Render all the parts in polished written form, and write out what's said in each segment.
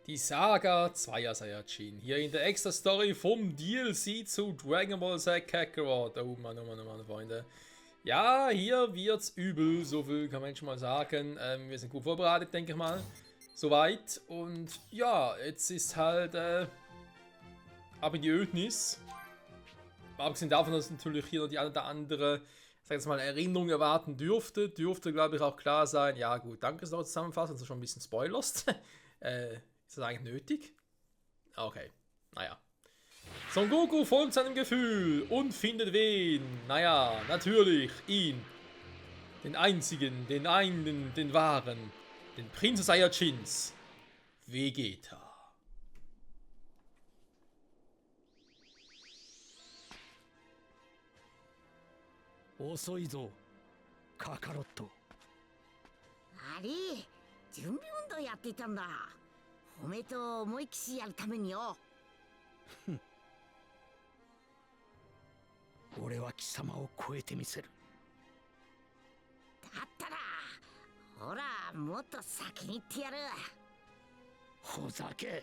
Die Saga zweier Saiyajin. Hier in der Extra-Story vom DLC zu Dragon Ball Z Kakarot. Oh Mann, oh Mann, oh Mann, Freunde. Ja, hier wird's übel, so viel kann man schon mal sagen. Wir sind gut vorbereitet, denke ich mal. Soweit. Und ja, jetzt ist halt ab in die Ödnis. Abgesehen davon, dass natürlich hier noch die eine oder andere, sag jetzt mal, Erinnerung erwarten dürfte. Dürfte, glaube ich, auch klar sein. Ja, gut, danke, so zusammenfassen, dass du schon ein bisschen spoilerst. Ist das eigentlich nötig? Okay, naja. Son Goku folgt seinem Gefühl und findet wen? Naja, natürlich ihn. Den einzigen, den einen, den wahren. Den Prinz Saiyajins. Vegeta. 遅いぞカカロット。あれ準備運動やっていたんだ。褒めと思いきしやるためによ。俺は貴様を超えてみせる。だったらほらもっと先に行ってやる。ほざけ。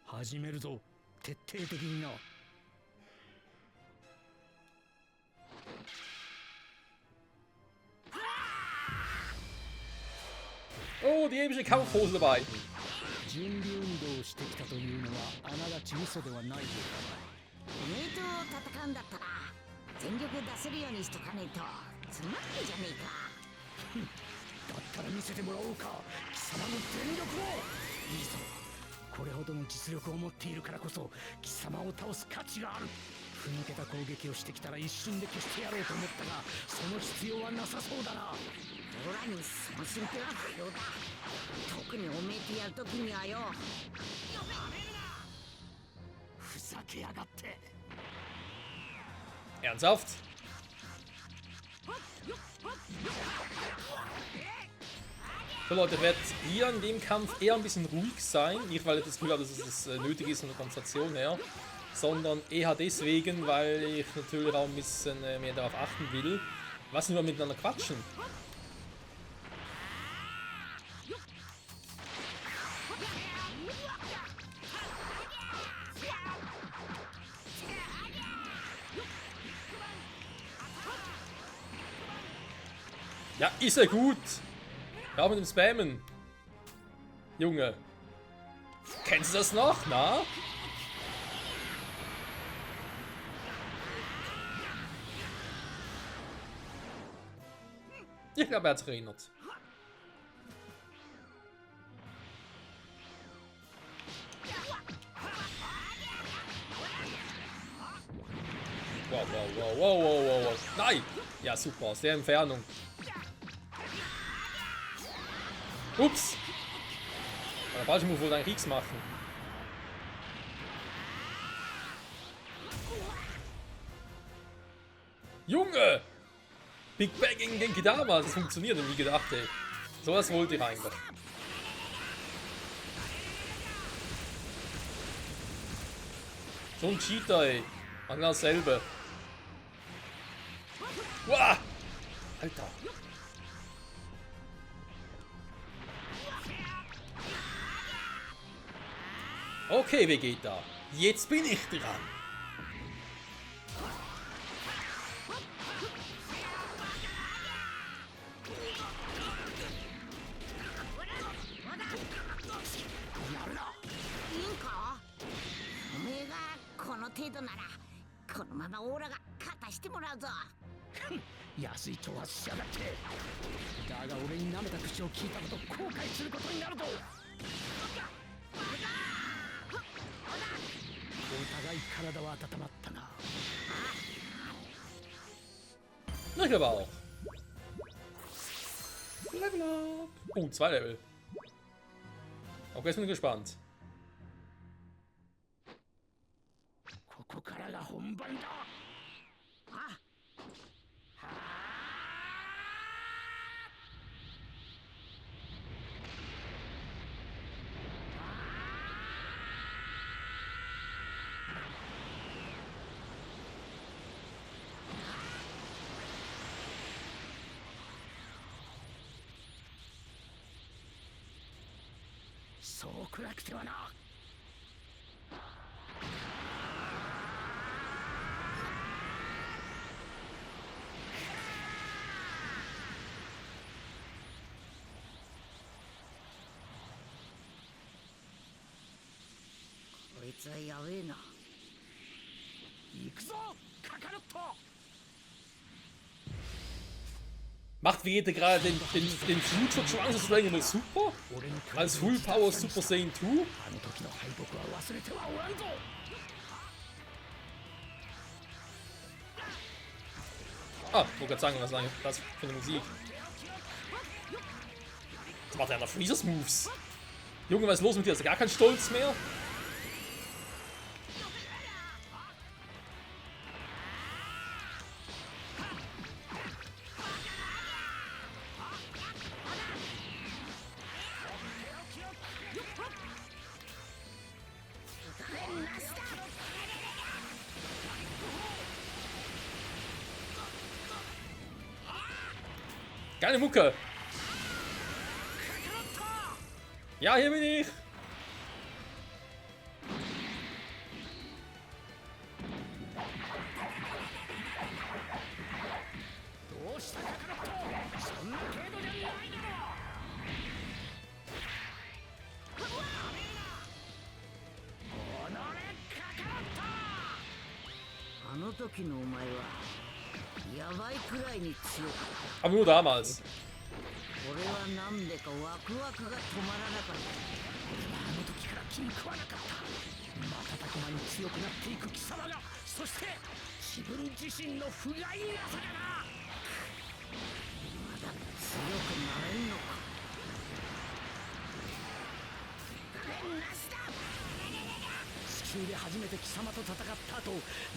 始めるぞ徹底的にな。Oh, die epische Kampfhose dabei. 準備運動をしてきたというのはあながち嘘ではないよ。おめえと戦うんだったら全力出せるようにしとかねえとつまんねえじゃねえか。だったら見せてもらおうか貴様の全力を。いいぞこれほどの実力を持っているからこそ貴様を倒す価値がある。ふぬけた攻撃をしてきたら一瞬で消してやろうと思ったがその必要はなさそうだな。オラにその心配は不要だ。特におめえとやるときにはよ。ふざけやがって。 Ernsthaft? So Leute, ich werde hier in dem Kampf eher ein bisschen ruhig sein. Nicht, weil ich das Gefühl habe, dass es nötig ist von der Konzentration her. Sondern eher deswegen, weil ich natürlich auch ein bisschen mehr darauf achten will, was wir miteinander quatschen. Ja, ist er gut. Ja, mit dem Spammen. Junge. Kennst du das noch, na? Ich glaube, er hat sich erinnert. Wow, wow, wow, wow, wow, wow, wow. Nein! Ja, super, aus der Entfernung. Ups! Der falsche Move wollte eigentlich X machen. Junge! Big Bang gegen Genkidama, das funktioniert und wie gedacht, ey. So was wollte ich eigentlich. So ein Cheater, ey. Mach genau dasselbe. Wow! Alter. Okay, Vegeta. Jetzt bin ich dran.いいんか。おめえがこの程度ならこのままオーラが勝たしてもらうぞ。安い挑発しやがってだが俺に舐めた口を聞いたこと後悔することになるぞ。お互い体は温まったな。 Na, ich glaube auch. Level up. Oh, 2 Level. Okay, jetzt bin ich gespannt. ここからが本番だ。あ、そう暗くてはな。こいつはやべえな。行くぞカカロット。 Macht Vegeta gerade den Future Trunks aus Dragon Ball Super? Als Full Power Super Saiyan 2? あの時の敗北は忘れてはおらんぞ。 Ah, ich wollte gerade sagen, was war das für eine Musik? Jetzt macht er noch Freezers Moves. Junge, was ist los mit dir? Hast du gar keinen Stolz mehr? Geile Mucke. Ja, hier bin ich. Aber nur damals. 俺はなんでかワクワクが止まらなかった。あの時から気に食わなかった。瞬く間に強くなっていく貴様が、そして自分自身の不甲斐なさだな。まだ強くなれんのか。地球で初めて貴様と戦った後、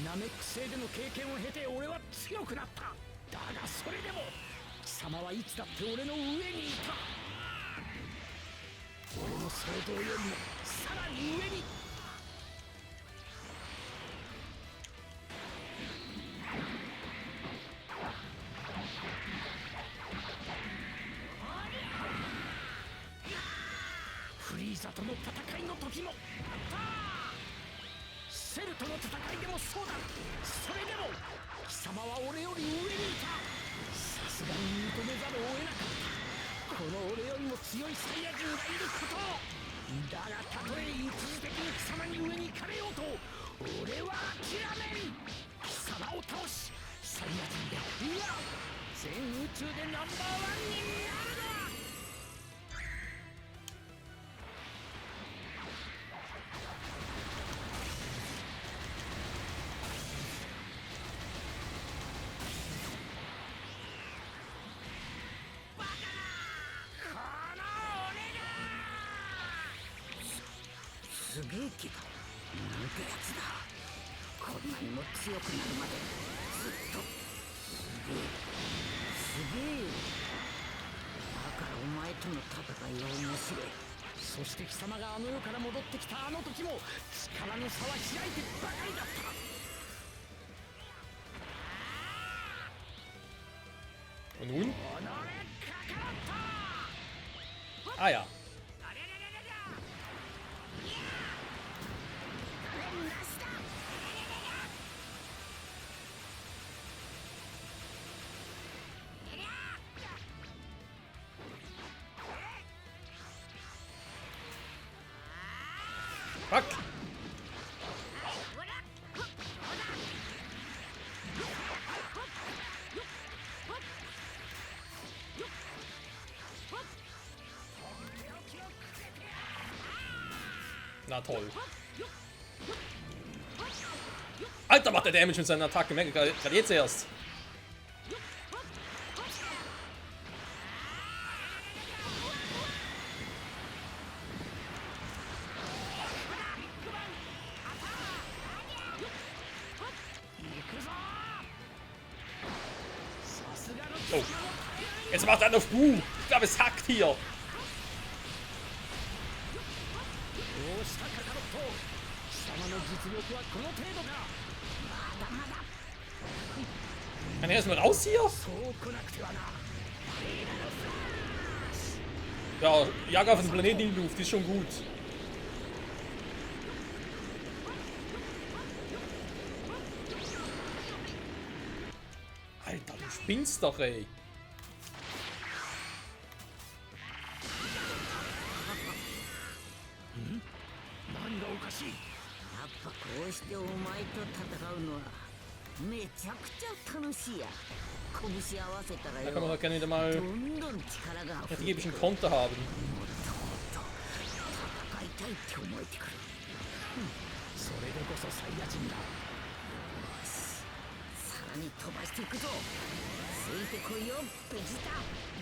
ナメック星での経験を経て俺は強くなった。だがそれでも貴様はいつだって俺の上にいた。俺の想像よりもさらに上に。フリーザとの戦いの時もあった。セルとの戦いでもそうだ。それでも貴様は俺より上にいた。さすがに認めざるを得なかった。この俺よりも強いサイヤ人がいることを。だがたとえ一時的に貴様に上に行かれようと俺は諦めん。貴様を倒しサイヤ人でいや全宇宙でナンバーワンになるだ。すげえけど、なんてやつだ。こんなにも強くなるまでずっとすげえよ。だからお前との戦いは面白い。そして貴様があの世から戻ってきたあの時も力の差は開いてばかりだった。 Und nun? Ah ja. Fuck. Na toll. Alter, macht der Damage mit seiner Attacke. Merke gerade jetzt erst. Oh. Jetzt macht er einen auf Bu. Ich glaube, es hackt hier. Kann er erstmal raus hier? Ja, Jag auf den Planeten in die Luft, ist schon gut. Alter, du spinnst doch, ey. 何がおかしい。やっぱこうしてお前と戦うのはめちゃくちゃ楽しいや。拳合わせたら Da よ、 kann man doch gerne wieder mal どんどん力が溢れて strategischen Konter haben. 戦いたいって思えてくる。それでこそサイヤ人だ。さらに飛ばしていくぞ。ついてこいよベジータ。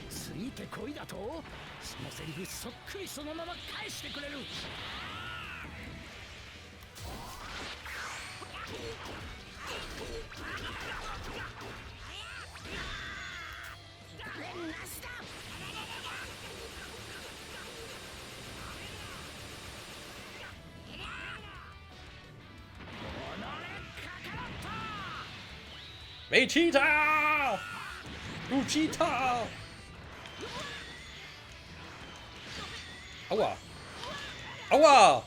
ついてこいだと。そのセリフそっくりそのまま返してくれる。Vegeta! Du Cheetah! Aua! Aua!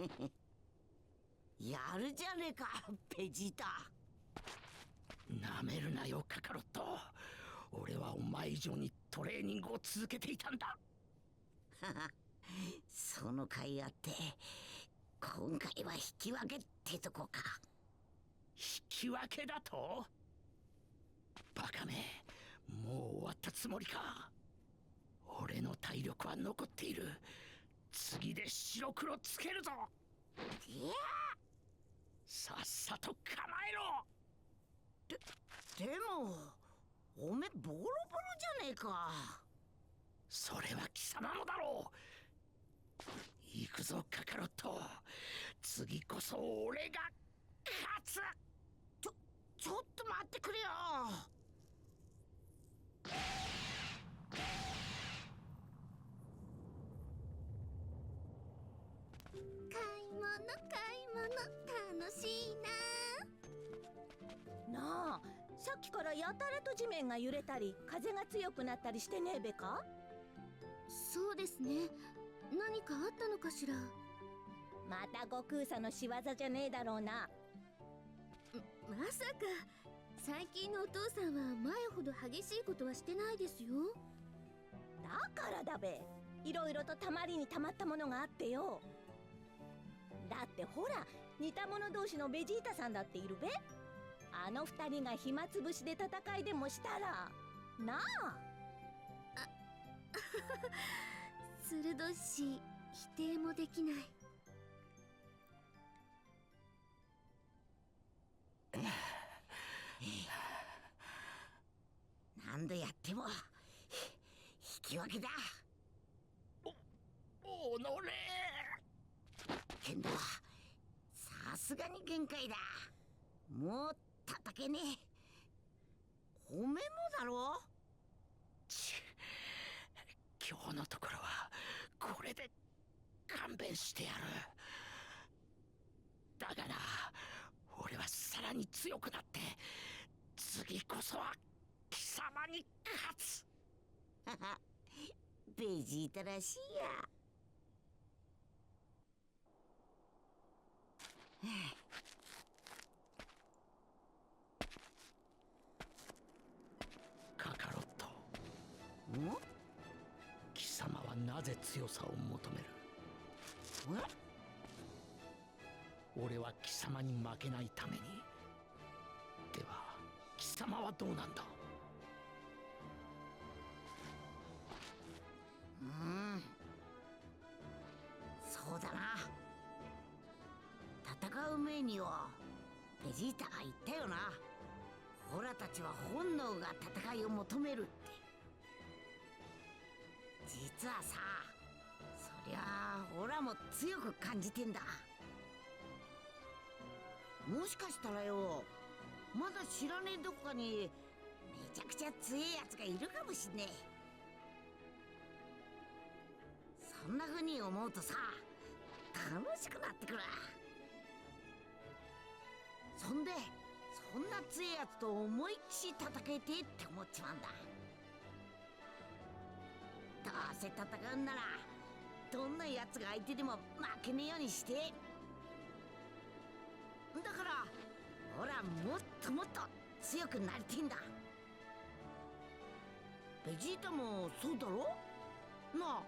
Huh? やるじゃねえかベジータ。なめるなよカカロット。俺はお前以上にトレーニングを続けていたんだ。その甲斐あって今回は引き分けってとこか。引き分けだと。バカめ、もう終わったつもりか。俺の体力は残っている。次で白黒つけるぞ。いやさっさと構えろ。でもおめボロボロじゃねえか。それは貴様もだろう。行くぞカカロット。次こそ俺が勝つ。ちょっと待ってくれよ。買い物楽しいな。なあ、さっきからやたらと地面が揺れたり風が強くなったりしてねえべか。そうですね。何かあったのかしら。また悟空さんの仕業じゃねえだろうな。まさか最近のお父さんは前ほど激しいことはしてないですよ。だからだべ、いろいろとたまりにたまったものがあってよ。だだってほら、似た者同士のベジータさんだっているべ。あの二人が暇つぶしで戦いでもしたらなあ。鋭いし否定もできない。何度やっても引き分けだ。おのれ。けどさすがに限界だ。もう叩けねえ。褒めもだろ。今日のところはこれで勘弁してやる。だがな、俺はさらに強くなって次こそは貴様に勝つ。ベジータらしいや。カカロット、ん？貴様はなぜ強さを求める？俺は貴様に負けないために。では貴様はどうなんだ？そうだな。戦う前にはベジータが言ったよな。オラたちは本能が戦いを求めるって。実はさ、そりゃあオラも強く感じてんだ。もしかしたらよ、まだ知らねえどこかにめちゃくちゃ強いやつがいるかもしんねえ。そんな風に思うとさ、楽しくなってくる。そんでそんな強いやつと思いっきし戦えてって思っちまうんだ。どうせ戦うんならどんなやつが相手でも負けねえようにして。だから俺はもっともっと強くなりてんだ。ベジータもそうだろなあ。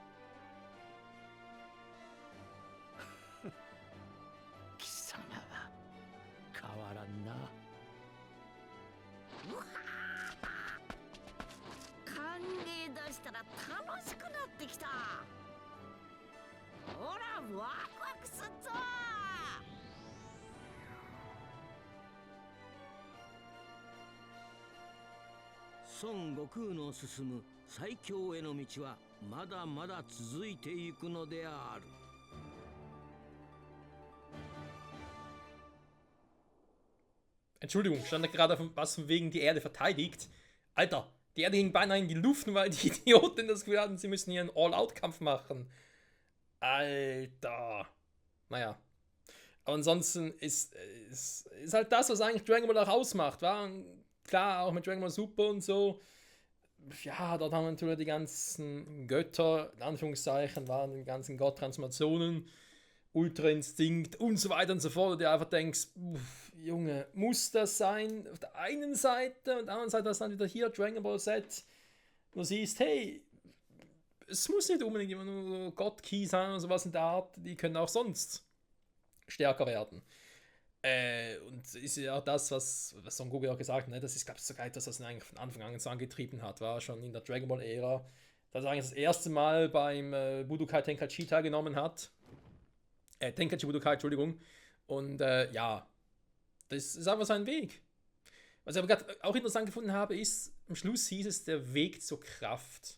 貴様は変わらんな。うわー、考え出したら楽しくなってきた。ほらワクワクすっぞ。孫悟空の進む最強への道はまだまだ続いていくのである。Entschuldigung, stand da gerade was von wegen die Erde verteidigt? Alter, die Erde ging beinahe in die Luft, nur weil die Idioten das Gefühl hatten, sie müssen hier einen All-Out-Kampf machen. Alter. Naja. Aber ansonsten ist halt das, was eigentlich Dragon Ball auch ausmacht, war klar, auch mit Dragon Ball Super und so. Ja, dort haben wir natürlich die ganzen Götter, in Anführungszeichen, waren die ganzen Gott-Transformationen, Ultra Instinkt und so weiter und so fort. Und du einfach denkst, Junge, muss das sein? Auf der einen Seite und auf der anderen Seite hast du dann wieder hier Dragon Ball Z. Du siehst, hey, es muss nicht unbedingt immer nur Gott-Key sein oder sowas in der Art. Die können auch sonst stärker werden. Und ist ja das, was Son Goku auch gesagt hat, ne? Das ist, glaube ich, sogar etwas, was ihn eigentlich von Anfang an so angetrieben hat, war schon in der Dragon Ball-Ära, dass er eigentlich das erste Mal beim Budokai Tenkaichi teilgenommen hat. Tenkaichi Budokai, Entschuldigung. Und ja, das ist einfach sein Weg. Was ich aber gerade auch interessant gefunden habe, ist, am Schluss hieß es, der Weg zur Kraft.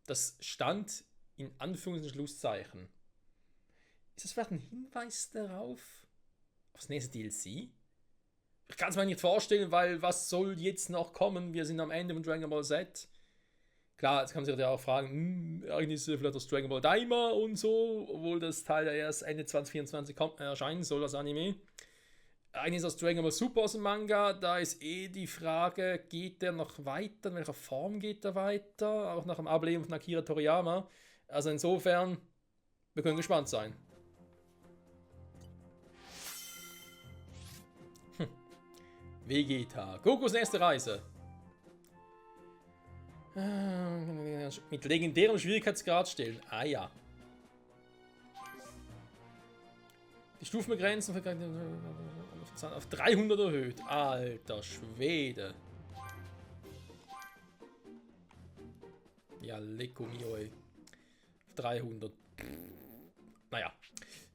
Das stand in Anführungs- und Schlusszeichen. Ist das vielleicht ein Hinweis darauf, aufs nächste DLC? Ich kann es mir nicht vorstellen, weil was soll jetzt noch kommen? Wir sind am Ende von Dragon Ball Z. Klar, jetzt kann man sich ja auch fragen, eigentlich ist vielleicht das Dragon Ball Daima und so, obwohl das Teil ja erst Ende 2024 erscheinen soll, das Anime. Eigentlich ist das Dragon Ball Super aus dem Manga, da ist die Frage, geht der noch weiter, in welcher Form geht der weiter, auch nach dem Ableben von Akira Toriyama. Also insofern, wir können gespannt sein. Vegeta, Gokus nächste Reise. Mit legendärem Schwierigkeitsgrad stellen. Ah ja. Die Stufengrenzen auf 300 erhöht. Alter Schwede. Ja, lecco mio, ey. Auf 300. Naja.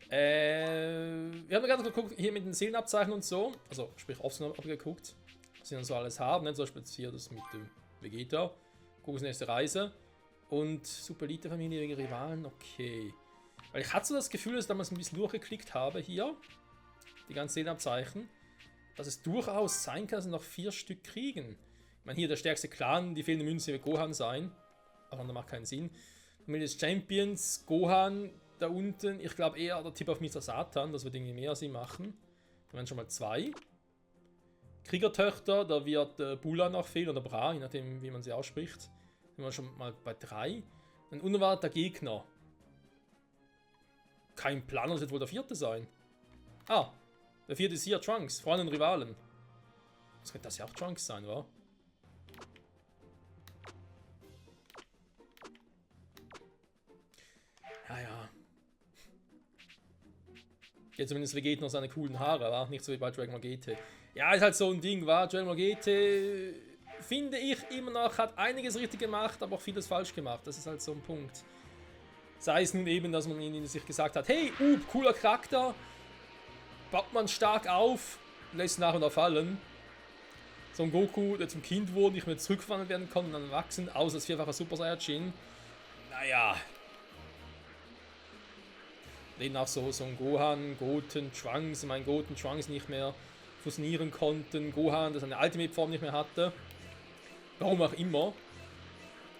Wir haben gerade geguckt, hier mit den Seelenabzeichen und so. Also, sprich, Offsen abgeguckt. Was sie dann so alles haben. Ne? Zum Beispiel hier das mit dem Vegeta. Gokus nächste Reise. Und Super-Elite-Familie wegen Rivalen. Okay. Weil ich hatte so das Gefühl, dass ich damals ein bisschen durchgeklickt habe hier. Die ganzen Seelenabzeichen. Dass es durchaus sein kann, dass wir noch 4 Stück kriegen. Ich meine, hier der stärkste Clan, die fehlende Münze wird Gohan sein. Aber das macht keinen Sinn. Familie des Champions, Gohan da unten. Ich glaube eher der Tipp auf Mr. Satan, das wird irgendwie mehr Sinn machen. Da wären schon mal 2. Kriegertöchter, da wird Bula noch fehlen oder Bra, je nachdem wie man sie ausspricht. Da sind wir schon mal bei 3. Ein unerwarteter Gegner. Kein Plan, das wird wohl der 4. sein. Ah, der 4. ist hier, Trunks, Freunde und Rivalen. Das könnte das ja auch Trunks sein, wa? Ja. Jetzt zumindest Vegeta noch seine coolen Haare, wa? Nicht so wie bei Dragon Ball GT. Ja, ist halt so ein Ding, wa? Dragon Ball GT, finde ich immer noch, hat einiges richtig gemacht, aber auch vieles falsch gemacht. Das ist halt so ein Punkt. Sei es nun eben, dass man ihnen sich gesagt hat, hey, cooler Charakter, baut man stark auf, lässt nach und nach fallen. So ein Goku, der zum Kind wurde, nicht mehr zurückverwandelt werden konnte und dann erwachsen, außer als 4-facher Super Saiyajin. Naja. Demnach so ein Gohan, Goten, Trunks, mein Goten, Trunks nicht mehr fusionieren konnten. Gohan, der seine Ultimate-Form nicht mehr hatte. Warum auch immer.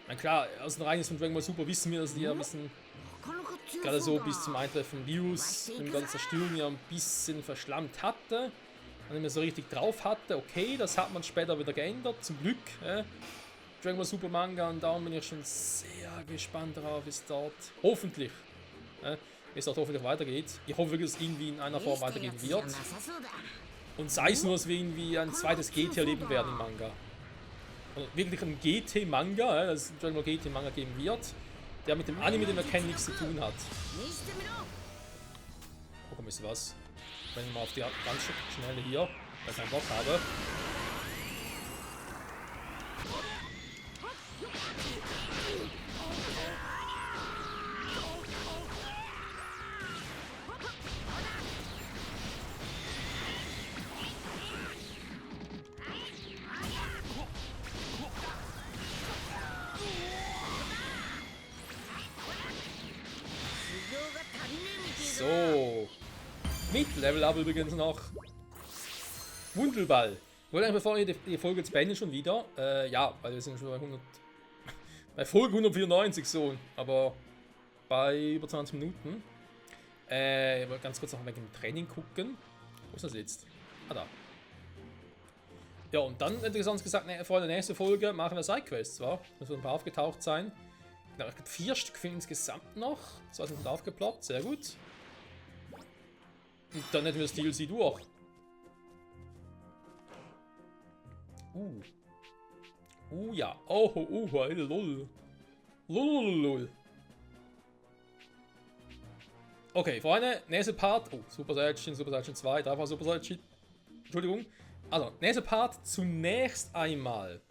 Na klar, aus den Reihen von Dragon Ball Super wissen wir, dass die ja ein bisschen, gerade so bis zum Eintreffen Views, mit der Zerstörung ja ein bisschen verschlammt hatte. Und nicht mehr so richtig drauf hatte. Okay, das hat man später wieder geändert, zum Glück. Dragon Ball Super Manga, und darum bin ich schon sehr gespannt darauf, wie es dort hoffentlich, wie es dort hoffentlich weitergeht. Ich hoffe wirklich, dass es irgendwie in einer Form weitergehen wird. Und sei es nur, dass wir irgendwie ein zweites GT erleben werden im Manga. Also wirklich ein GT-Manga, dass es Dragon Ball GT-Manga geben wird, der mit dem Anime, den wir kennen, nichts zu tun hat. Oh komm, wisst ihr was? Wenn ich mal auf die ganz schnelle hier, weil ich keinen Bock habe. So. Mit Level-Up übrigens noch. Wundelball. Ich wollte einfach, bevor ich die Folge jetzt beende, schon wieder. Ja, weil wir sind schon bei 100. Bei Folge 194 so. Aber bei über 20 Minuten. Ich wollte ganz kurz noch wegen dem Training gucken. Wo ist das jetzt? Ah, da. Ja, und dann hätte ich sonst gesagt, vor der nächsten Folge machen wir Sidequests, wa? Das wird ein paar aufgetaucht sein. Genau, ich glaube 4 Stück fehlen insgesamt noch. 2 sind aufgeploppt, sehr gut. Und dann hätten wir das DLC durch. Ja. Oh, lol. Lol. Okay, Freunde, nächster Part. Oh, Super Saiyajin 2, dreifach Super Saiyajin. Entschuldigung. Also, nächster Part. Zunächst einmal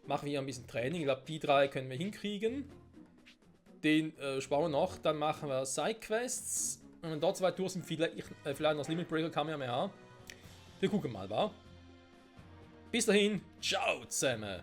machen wir hier ein bisschen Training. Ich glaube, die 3 können wir hinkriegen. Den sparen wir noch. Dann machen wir Sidequests. Und wenn dort 2 durch sind, vielleicht noch das Limit Breaker Kamehameha. Wir gucken mal, wa? Bis dahin, ciao zusammen.